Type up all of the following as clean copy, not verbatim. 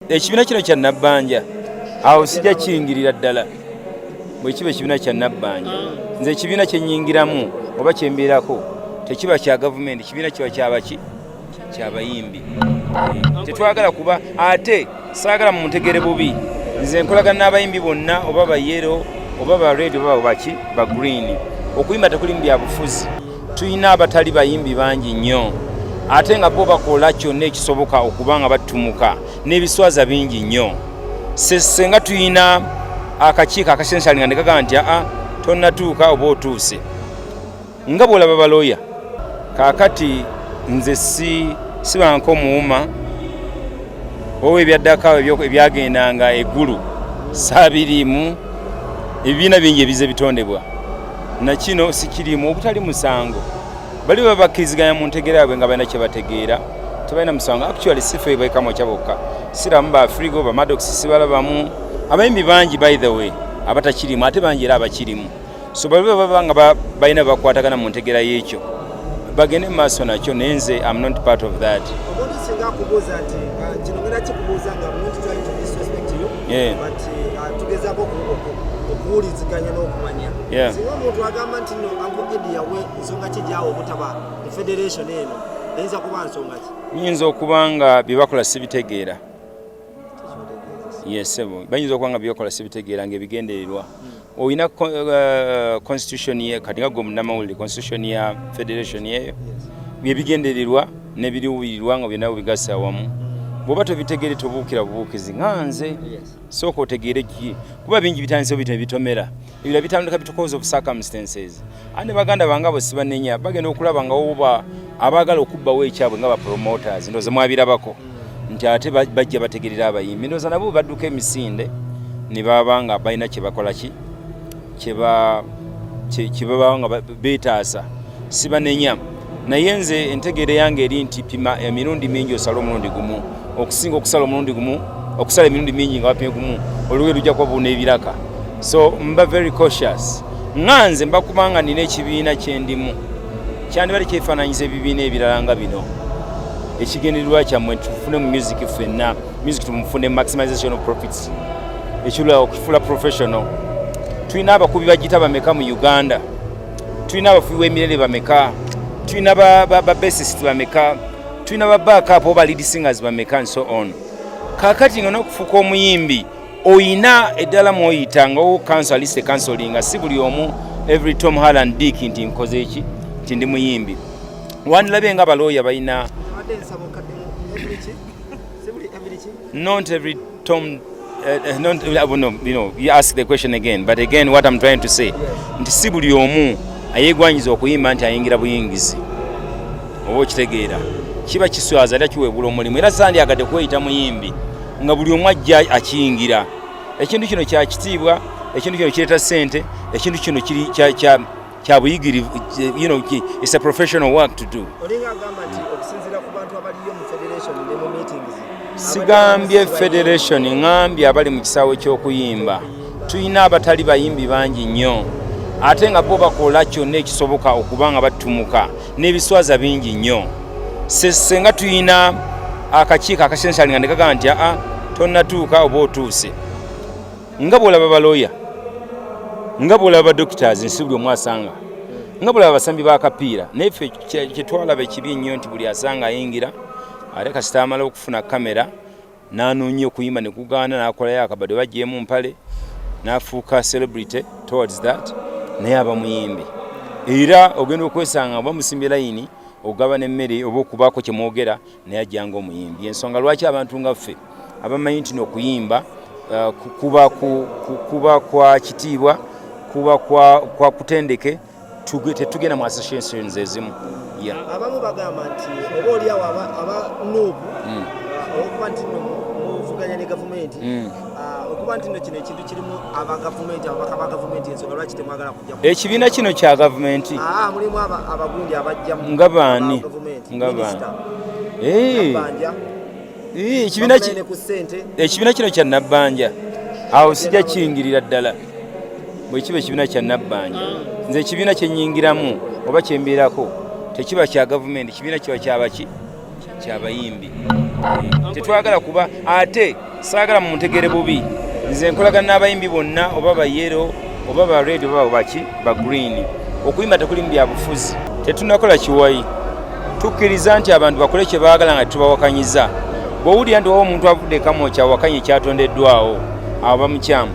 Ekibiina kino kya Nabbanja, awo sijja kiyingirira ddala. Bwe kiba ekibiina kya Nabbanja, nze ekibiina kyenyingiramu oba kyembeerako tekiba kya gavumenti, kibiina kiba kyabaki? Kyabayimbi. Tetwagala kuba, ate saagala mumutegere bubi. Nze nkolagana n'abayimbi bonna, oba ba yellow oba ba red oba baki ba green. Okuyimba tekulimu byabufuzi. Tulina abatali bayimbi bangi nnyo, ate nga bo bakola kyonna ekisoboka okuba nga battumuka n'ebiswaza bingi nnyo. Senga tulina akakiiko akasensalinga ne kagamba nti aa, tonnatuuka oba otuuse, nga bw'olaba balooya. Kaakati nze si sibanko muwuma oba ebyaddako ebyagendanga eggulu saabiriimu. Ebibiina bingi ebize bitondebwa, nakino sikiriimu. Obutali musango, bali baba bakkiriziganya mu ntegeera yaabwe nga balina kye bategeera, tebalina musango. Actually, si ffe bekamokya bokka, siramu ba Frigo, ba Maddox, sibalabamu. Abayimbi bangi, by the way, abatakirimu, ate bangi era abakirimu. So bali baba nga balina bakwatagana mu ntegeera y'ekyo, bagende mu maaso nakyo, naye nze am not part of that. Omuntu singa akubuuza nti kino ngenda kikubuuza nga I'm not trying to disrespect you, but tugezaako okuwuliziganya n'okumanya. Singa omuntu agamba nti no, Uncle Eddie yawe nsonga ki gyawa obutaba mu federation eno, eyinza kuba nsonga ki? Nyinza okuba nga bye bakola sibitegeera. Yes, sebo, bayinza okuba nga bye bakola sibitegeera nga ebigendererwa. Olina constitution ye, kati nga gwe munnamawulire, constitution ya federation yeyo, byebigendererwa n'ebiruubirirwa nga byonna bigasa awamu. Bw'oba tobitegeere, tobuukira bubuukizi nga nze. Sooka otegeere ki, kuba bingi bitandise bito ebitomera, ebirala bitandika because of circumstances. Ate ne baganda bange abo sibanenya, bagenda okulaba nga oba abaagala okubbawo ekyabwe nga ba promoters. Ndowooza mwabirabako nti ate bajja bategerera abayimbi. Ndowooza nabo badduka emisinde ne baba nga balina kye bakola ki kye baba nga beetaasa. Sibanenya, naye nze entegeera yange eri nti pima emirundi mingi osale omulundi gumu, okusinga okusala omulundi gumu, okusala emirundi mingi nga wapimye gumu, oluwe lujja kuba buna ebiraka. So mba very cautious nga nze mba, kubanga nina ekibiina kyendimu kyandibadde kyefaananyiza ebibiina ebirala nga bino. Ekigendererwa kyammwe tufune mu music ffenna, music tumufune maximization of profits, ekirala okufuula professional. Tulina abakubi ba gita bameka mu Uganda? Tulina abafubi w'emirere bameka? Tulina ba bassist bameka? Tulina ba backup oba lead singers bameka, and so on. Kaakati nga n'okufuuka omuyimbi oyina eddala mwoyita nga o council aliste counseling, nga si buli omu, every Tom Harland Dick, nti nkoze eki, nti ndi muyimbi. Wandilabye nga abalooya balina Abadde nsaba okaddemu every ki? Si buli every ki? Not every Tom, not, no, you ask the question again. But again, what I'm trying to say nti si buli omu ayeegwanyiza okuyimba nti ayingira buyingizi, oba okitegeera. Kiba kiswaza era kiweebula omulimu. Era sandyagadde kweyita muyimbi nga buli omu ajja akiyingira. Ekintu kino kya kitiibwa, ekintu kino kireeta ssente, ekintu kino kiri kya buyigirivu. It's a professional work to do. Olinga agamba nti okusinziira ku bantu abaliyo mu federation ne mu meetings. Sigambye federation, ŋambye abali mu kisaawe ky'okuyimba. Tulina abatali bayimbi bangi nnyo, ate nga bo bakola kyonna ekisoboka okuba nga battumuka n'ebiswaza bingi nnyo. Senga tulina akakiiko akasensalinga ne kagamba nti aa, tonnatuuka oba otuuse, nga bw'olaba balooya, nga bw'olaba ba doctors, nsi buli omu asanga, nga bw'olaba abasambi b'akapiira. Naye ffe kyetwalaba ekibi ennyo nti buli asanga ayingira, ate kasita amala okufuna kamera n'anoonya okuyimba ne kugaana, n'akolayo akabadde bagyemu mpale n'afuuka celebrity towards that, naye aba muyimbi. Era ogenda okwesanga oba musimbye layini ogabana emmere oba okubaako kyemwogera, naye ajjanga omuyimbi. Ensonga lwaki abantu nga ffe abamanyi nti nokuyimba kuba kwa kitiibwa, kuba kwa kutendeke, tetugenda mu associations ezimu. Yeah. Abamu bagamba nti oba oliawo aba NUP, olwokuba nti nno muvuganya ne gavumenti, okuba nti nno kino ekintu kirimu aba gavumenti, ababaka ba gavumenti, ensonga lwaki temwagala kujja Ekibiina kino kya gavumenti? Mulimu abagundi abajja mu Nga baani? aba gavumenti. Nga baani? Minisita Eh, Nabbanja. Eh, ekibiina Bafunye ne ku ssente. Ekibiina kino kya Nabbanja, awo sijja kiyingirira ddala. Bwe kiba ekibiina kya Nabbanja, nze ekibiina kyenyingiramu oba kyembeerako tekiba kya gavumenti, kibiina kiba kyabaki? Kyabayimbi. Tetwagala kuba ate saagala mumutegere bubi. Nze nkolagana n'abayimbi bonna, oba ba yellow, oba ba red, oba baki ba green. Okuyimba tekulimu byabufuzi. Tetunakola kiwayi, tukkiriza nti abantu bakole kye baagala nga tetubawakanyiza. Bw'owulira nti wawa omuntu avudde Kamwokya awakanye ekyatondeddwawo, awo bamukyamu.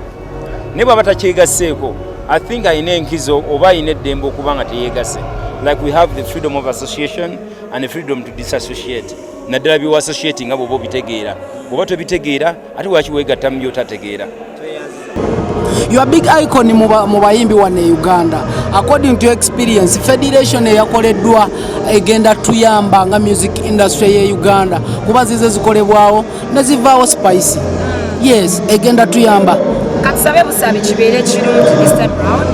Naye bw'aba takyegasseeko, I think alina enkizo oba alina eddembe okuba nga teyeegase. Like we have the freedom of association and the freedom to disassociate. Naddala byewa associate nga bw'oba obitegeera. Bw'oba tobitegeera, ate lwaki weegatta mu by'otategeera? You are big icon mu bayimbi wano e Uganda. According to experience, federation eyakoleddwa egenda tuyamba nga music industry ye Uganda, kuba zize zikolebwawo ne zivaawo. Spice, yes, egenda tuyamba. Katusabe busabi kibeere kirungi this time round.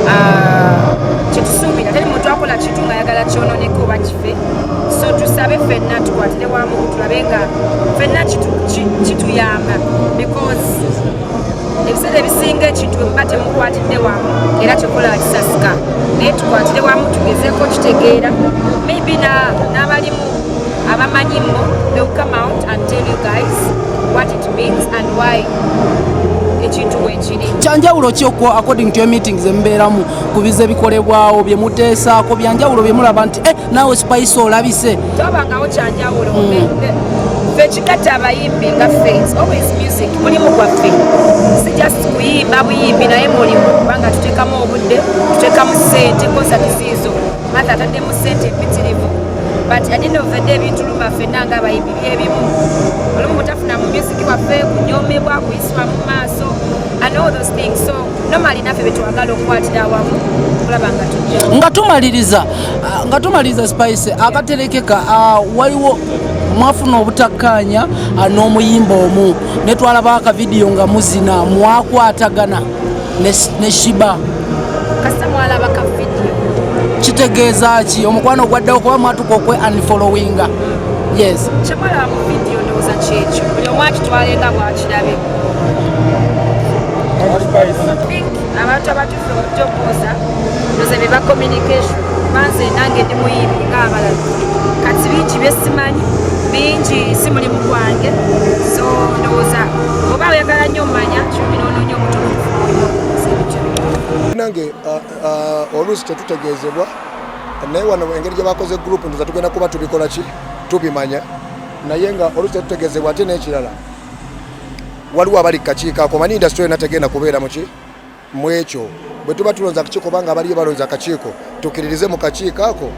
Ah, kyetusuubira, teri muntu akola kintu ng'ayagala kyononeka oba kife, so tusabe ffenna tukwatire wamu tulabe nga ffenna kituyamba, because ebiseera ebisinga ekintu bwe muba temukwatidde wamu era kikola kisasika. Naye tukwatire wamu, tugezeeko kitegeera. Maybe n'abalimu abamanyimu, they'll come out and tell you guys what it means and why ekintu bwekiri. Kyanjawulo ki according to your meetings emubeeramu ku bize bikolebwawo bye muteesaako, byanjawulo bye mulaba nti eh, naawe Spice olabise? Twabangawo kyanjawulo. Ffe ekigatta abayimbi nga ffe, it's always music, mulimu gwaffe, si just kuyimba buyimbi, naye mulimu, kubanga tuteekamu obudde, tuteekamu ssente. Concert ziizo Martha ataddemu ssente empitirivu, but at the end of the day ebituluma ffenna ng'abayimbi byebimu. Olumu butafuna mu music waffe, kunyomebwa, kuyisibwa mu maaso and all those things. So normally naffe betwagala okukwatira awamu kulaba nga tujja. Nga tumaliriza, Spice, akaterekeka, waliwo mwafuna obutakkaanya n'omuyimba omu, ne twalaba akavidiyo nga muzina, mwakwatagana ne Sheebah. Kasita mwalaba ka vidiyo. Kitegeeza ki omukwano ogwaddewo, kuba mwatuka okwe unfollowinga? Yes. Kyemwalaba mu vidiyo ndowooza kyekyo, buli omu akitwale nga bwakirabe. Think abantu abatuufu okujja okubuuza ndowooza be ba communication, banze nange ndi muyimbi ng'abalala. Kati bingi byesimanyi, bingi si mulimu gwange, so ndowooza oba oyagala nnyo omanya kirungi n'onoonya omutuufu olina okubuuza ebityo. Nange oluusi tetutegeezebwa, naye wano engeri gye bakoze group ndoza tugenda kuba tubikola ki, tubimanya, naye nga oluusi tetutegeezebwa. Ate n'ekirala, waliwo abali kukakiiko ako. Manyi industry yonna tegenda kubeera muki mu ekyo. Bwe tuba tulonza akakiiko, kubanga abaliyo balonza akakiiko, tukkiririze mu kakiiko ako,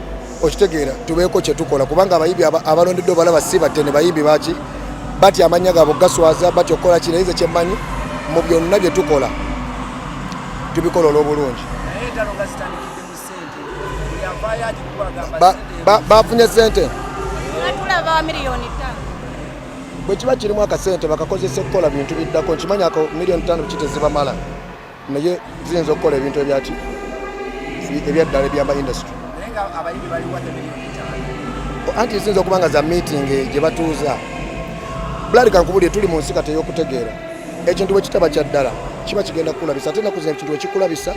okitegeera, tubeeko kye tukola, kubanga abayimbi abalondeddwa obalaba si batte ne bayimbi baki batya amannya gaabwe gaswaza, batya okukola ki. Naye nze kyemmanyi, mu byonna bye tukola tubikola olw'obulungi. Naye entalo nga zitandikidde mu ssente, buli avaayo agikuba agamba Bafunye sente. Tulaba 5 miliyoni. Bwe kiba kirimu akasente, bakakozesa okukola bintu biddako. Nkimanyi ako 5 miliyoni ki tezibamala, naye ziyinza okukola ebintu ebyaki ebyaddala ebyamba industry. Naye nga abayimbi bali wate 5 miliyoni. Anti ziyinza okuba nga za meeting gye batuuza. Blood, kankubulire, tuli mu nsi kati ey'okutegeera. Ekintu bwe kitaba kya ddala kiba kigenda kukulabisa, ate ennaku zino ekintu bwe kikulabisa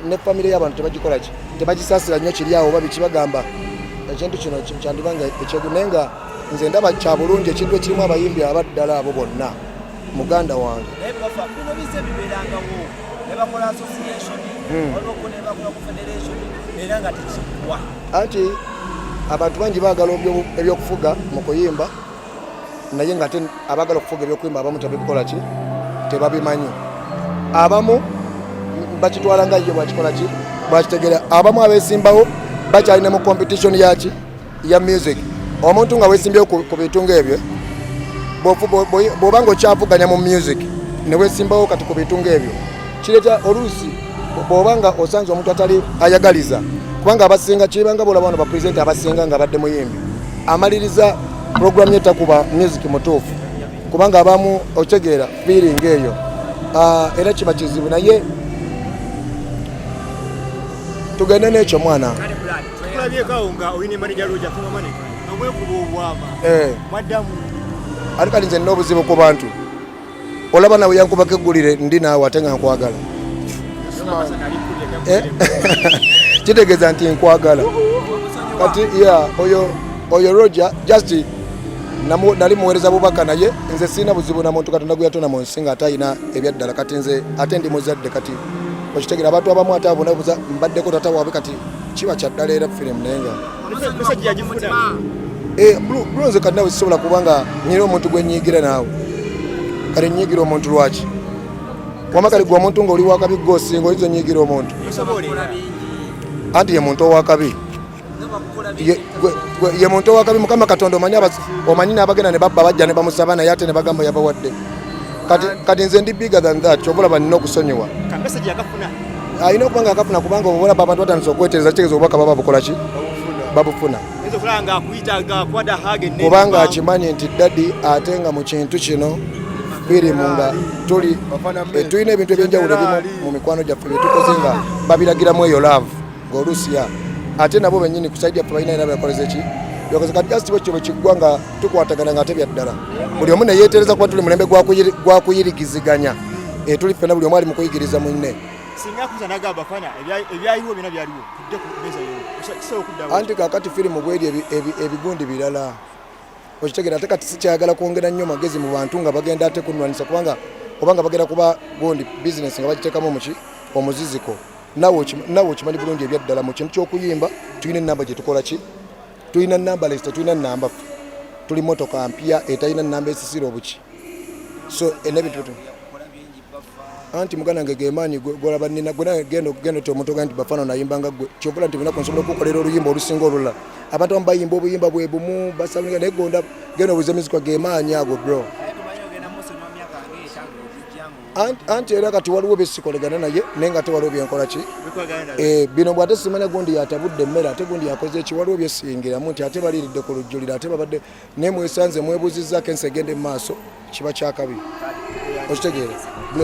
ne famire y'abantu tebagikola ki, tebagisaasira nnyo, kiri awo oba biki, bagamba ekintu kino kyandiba nga ekyegu. Naye nga nze ndaba kya bulungi ekintu ekirimu abayimbi abaddala abo bonna, muganda wange. Naye bafa bino bize bibeerangawo ne bakola association, waliwo ko ne bakola ku federation, era nga tekiggwa. Anti abantu bangi baagala ebyokufuga mu kuyimba, naye nga ate abaagala okufuga ebyokuyimba abamu tebabikola ki, tebabimanyi. Abamu bakitwala nga ye bwakikola ki, bwakitegeera. Abamu abesimbawo bakyalina mu competition yaki, ya music. Omuntu nga wesimbyewo ku bintu ngaebyo, bw'oba nga okyavuganya mu music ne wesimbawo kati ku bintu ngaebyo, kireeta oluusi bw'oba nga osanze omuntu atali ayagaliza, kubanga abasinga kiribanga bolaba wano bapurezidenti abasinga nga badde muyimbi, amaliriza program ye takuba music mutuufu, kubanga abamu otegeera feeling eyo. Era kiba kizibu, naye tugende n'ekyo mwana. Tulabyeko awo nga olina manager Roger, former manager, omwekuba obwama. Mwaddamu. Ate kati nze nina obuzibu ku bantu. Olaba nawe yankubako eggulire, ndi naawe ate nga nkwagala. Kitegeeza nti nkwagala. Kati ya oyo Roger, just Nali muweereza bubaka, naye nze sirina buzibu na muntu Katonda gwe yatona mu nsi nga ate alina ebyaddala. Kati nze ate ndi muzadde, kati okitegera, abantu abamu ate abo nabuza mbaddeko tata waabwe, kati kiba kyaddala era firimu, naye nga Message yagifuna. Bro, nze kati nawe sisobola kubanga nyina omuntu gwe nyiigira naawe. Kati nyiigira omuntu lwaki? Wama kali gwe omuntu ng'oli wakabi, gwe osinga oyinza onyiigira omuntu? Tosobola. Anti ye muntu owakabi. Ye muntu owakabi. Mukama Katonda omanyi omanyi n'abagenda ne babba bajja ne bamusaba, naye ate ne bagamba yabawadde. Kati nze ndi bigger than that, kyova olaba nina okusonyiwa. Ka message yakafuna. Alina okuba nga akafuna, kubanga oba olaba abantu batandise okwetereza, kitegeeza obubaka baba bukola ki? Babufuna. Oyinza okulaba nga akuyita nga akuwadde hug ennene. Kubanga akimanyi nti daddy, ate nga mu kintu kino firimu nga tuli tulina ebintu ebyenjawulo ebimu mu mikwano gyaffe byetukoze nga babiragiramu eyo love, ng'oluusi ya ate nabo bennyini ku side yaffe balina era bekoleze ki byakoze. Kati just bwekyo bwe kiggwa nga tukwatagana nga ate byaddala, buli omu neyeetereza, kuba tuli mulembe gwa kuyirigiziganya. Tuli ffenna, buli omu ali mu kuyigiriza munne. Singa akuza nagamba, "Bafana, ebyaliwo byonna byaliwo, tudde ku meza yo," kisobola okuddawo? Anti kakati firimu bweri ebigundi birala, okitegera? Ate kati sikyayagala kwongera nnyo magezi mu bantu nga bagenda ate kunwanisa, kubanga obanga bagenda kuba gundi bizinesi nga bagiteekamu muki omuziziko. Naawe okimanyi bulungi ebyaddala mu kintu ky'okuyimba tulina enamba gye tukola ki, tulina numberless, tetulina namba. Ffe tuli motoka mpya etalina namba esisira obuki. So n'ebintu anti muganda nge gemaanyi golaba nina gwe genda genda oti omuntu ogaa nti Bafana nayimbanga gwe kyovula nti bunaku nsobola okukolera oluyimba olusinga olulala. Abantu abamu bayimba obuyimba bwe bumu basaluga, naye gonda genda obuze mizikwa gemaanyi ago, bro. Anti era kati waliwo byesikolagana naye, naye nga ate waliwo byenkola ki. Bino bwate simanya gundi yatabudde emmere, ate gundi yakoze eki, waliwo byesiyingiramu nti ate baliiridde ku lujjuliro, ate babadde naye mwesanze mwebuuzizzaako ensi egenda mu maaso, kiba kyakabi, okitegeera?